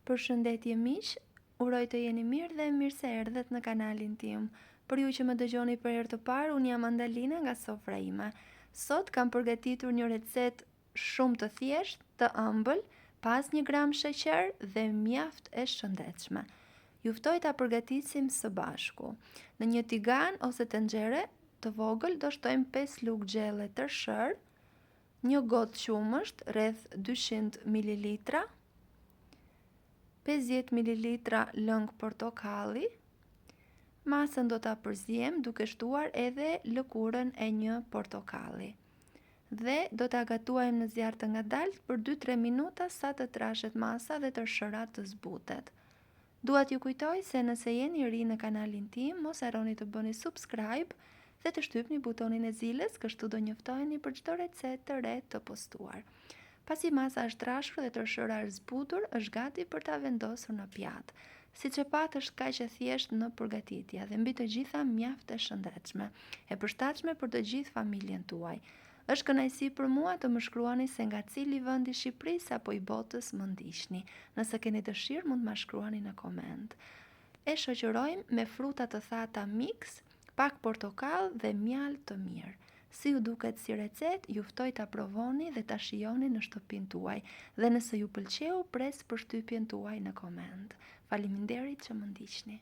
Përshëndetje miq, uroj të jeni mirë dhe mirë se erdhët në kanalin tim. Për ju që më dëgjoni për herë të parë, unë jam Andalina nga Sofra ime. Sot kam përgatitur një recetë shumë të thjeshtë, të ëmbël, pa asnjë gram sheqer dhe mjaft e shëndetshme. Ju ftoj ta përgatisim së bashku. Në një tigan ose tenxhere të vogël do shtojmë 5 lugë gjelle tërshërë, Një gotë qumësht, rreth 200 mililitra, 50 mililitra lëng portokalli. Masën do ta përziejmë duke shtuar edhe lëkurën e një portokalli. Dhe do ta gatuajmë në zjarr të ngadaltë për 2-3 minuta sa të trashet masa dhe tërshëra të zbutet. Dua t'ju kujtoj se nëse jeni i ri në kanalin tim, mos harroni të bëni subscribe dhe të shtypni butonin e ziles, kështu do njoftoheni për çdo recetë të re të postuar. Pasi masa është trashur dhe tërshëra është zbutur, është gati për ta vendosur në pjatë. Siç e patë është kaq e thjeshtë në përgatitje dhe mbi të gjitha mjaft e shëndetshme, e përshtatshme për të gjithë familjen tuaj. Është kënaqësi për mua të më shkruani se nga cili vend i Shqipërisë apo i botës më ndiqni. Nëse keni dëshirë mund të ma shkruani në koment. E shoqërojmë me fruta të thata mix, pak portokall dhe mjaltë të mirë. Si ju duket si recetë, ju ftoj ta provoni dhe ta shijoni në shtëpinë tuaj. Dhe nëse ju pëlqeu, pres përshtypjen tuaj në koment. Faleminderit që më ndiqni.